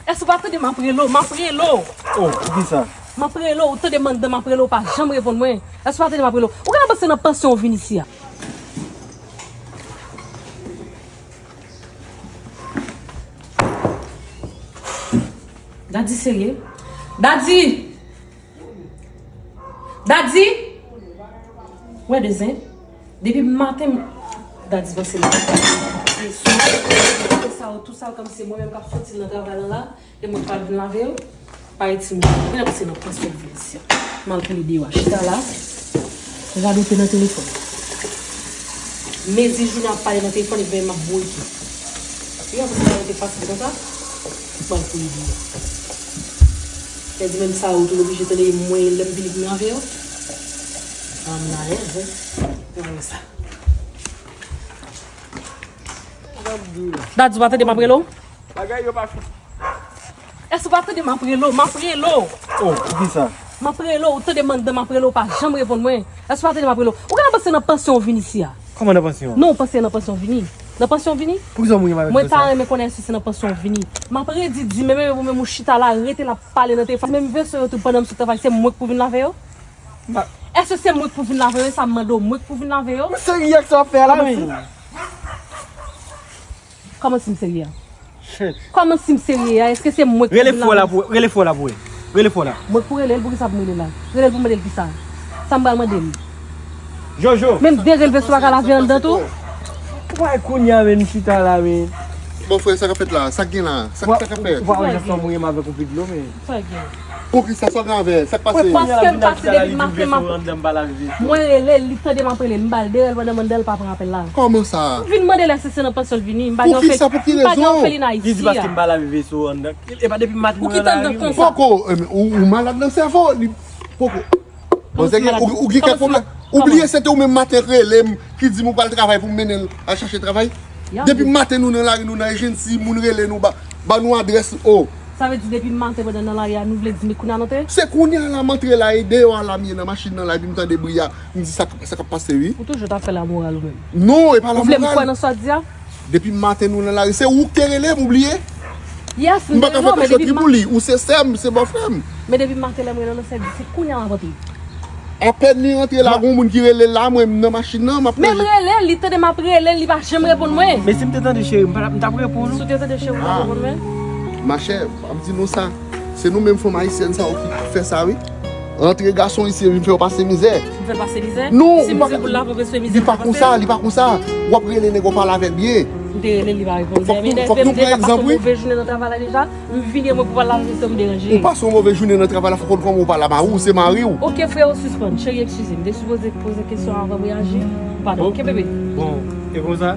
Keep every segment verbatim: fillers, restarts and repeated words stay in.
Èske w pa tande m ap rele w? M ap rele w. Oh, poukisa? M ap rele w, ou tande m anndan, m ap rele w, ou pa janm reponn mwen. Èske w pa tande m ap rele w? Ou genlè panse nan pansyon w vin isi a. Daddy serye? Daddy! Daddy! Wè de zen. Depi maten, m- Daddy panse nan. Se sou. Sa yo tou sal kòmsi se mwen menm k ap soti nan travay lan la. E mwen k pral vin lave yo. Pa ret sou mwen. Mwen ap se nan pansyon vin isi a. M al pou li deyò a. Chita la. Radote nan telefòn. Mezi jounen ap pale nan telefòn epi m ap bouyike. Wi, apre sa, yo te fasil konsa. Bon, pou li di. Lè di menm sa, ou tou oblije tande mwen, lè m vini pou m lave yo. An, m alèz, wi. Yo wè sa. Daddy, ou pa tande m ap rele w? Bagay yo pa fini. Èske ou pa tande m ap rele w? M ap rele w. Oh, poukisa? M ap rele w, ou tande m anndan, m ap rele w, ou pa janm reponn mwen. Èske ou pa tande m ap rele w? Ou genlè panse nan pansyon w vin isi a. Kòman nan pansyon? Non, ou panse nan pansyon w vini. Nan pansyon w vini? Poukisa w mouri m avèk sa? Mwen ta renmen konnen si se nan pansyon w vini. M ap redi di, men, men, men, ou chita la, rete la, pale nan telefòn. Menm veso yo tou pandan m sou travay, se mwen k pou vin lave yo? Èske se mwen k pou vin lave yo? Sa m mande w, mwen k pou vin lave yo? Mwen serye ak sa w ap fè a la, men. Kòman si m serye a? Shit. Kòman si m serye a? Èske se mwen k pou vin lave yo? Rele fò la pou, rele fò la pou wè. Rele fò la. Mwen k pou rele l, poukisa pou m rele la? Rele l pou mande l kisa? Sa m pral mande l? Jojo. Menm de rele veso pa ka lave anndan tou? Wè kounye a, men, m chita la, men. Bon, frè, sa k ap fèt la? Sa k gen la? Sa, sa k ap fèt? Ou pa wè jan sa mouri m avèk yon pil dlo, men. Sa k gen? Poukisa, sa w gen avè l? Sa k pase? Paske m pase depi maten, m ap, mwen rele l, li tande m ap rele l, m ba l de rèl pandan m anndan, l pa pran apèl la. Kòman sa? M vin mande l èske se nan pansyon l vini, m pa gen anfeli, m pa gen anfeli nan Ayiti a. Li di paske m pa lave veso anndan. Epa depi maten nou nan lari. Poko, eh, ou, ou malad nan sèvo, li poko. Bon, se gen, ou, ou gen kèk pwoblèm. Ou bliye se te ou menm maten k rele m, ki di m ou pral travay pou m mennen l al chache travay. Depi maten nou nan lari, nou nan ejensi, moun rele nou, ba, ba nou adrès, oh. Sa vle di depi maten pandan nan lari a, nou vle di m kounye a nan te? Se kounye a la m antre la, e deyò a la m ye nan machin nan la, epi m tande bri a, m di sa, sa k ap pase, wi. Ou toujou t ap fè lamoral ou menm? Non, e pa lamoral. Ou vle m kwè nan sa w di a? Depi maten nou nan lari, se ou k te rele m, ou bliye? Yes, m te rele w, men depi maten. M pa ka fè kòchonri pou li, ou se sè m, se bòfrè m. Men depi maten lè m rele w nan sèvis, se kounye a m ap antre. Apèn li rantre la, gon moun ki rele l la, mwen m nan machin nan, m ap manje. Men m rele l, li tande m ap rele l, li pa janm reponn mwen. Men si m te tande cheri m, m pa t ap, m t ap reponn ou. Si w te tande cheri w, ou t ap reponn mwen? Machè, m ap di nou sa, se nou menm fanm ayisyèn sa yo ki fè sa, wi. Rantre gason isi, vin fè yo pase mizè. M fè l pase mizè? Non, si m di pou l lave veso, mizè li pa konsa, li pa konsa. W ap rele nèg, w ap pale avè l byen. M te rele l, li pa reponn. Fòk nou, fòk nou pran egzanp, wi. M deja pase yon move jounen nan travay la deja. M vini, mwen pou pale avè w, m deranje. Ou pase yon move jounen nan travay la, fòk ou konn kòman ou pale a mari w, se mari w. Ok, freo, sispann. Cheri, eskize m. M te sipoze poze kesyon avan m reyaji. Padon, ok, bebe? Bon, e konsa?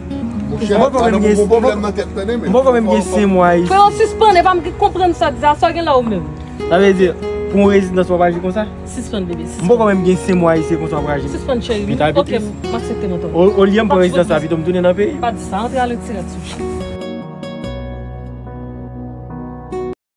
Monchè, pandan pou gon pwoblèm nan tèt, tande, men. M poko menm gen senk mwa isi. Freo, sispann, e pa m ki konprann sa w di a, sa w gen la ou menm? Sa vle di, pou yon rezidans w ap aji konsa? Sispann, bebe, sispann. M poko menm gen senk mwa isi, e konsa w ap aji. Sispann, cheri. Ok, m aksepte, mwen tonbe. Olye m pran rezidans la, pito m tounen nan peyi. Pa di sa, antre al retire sou.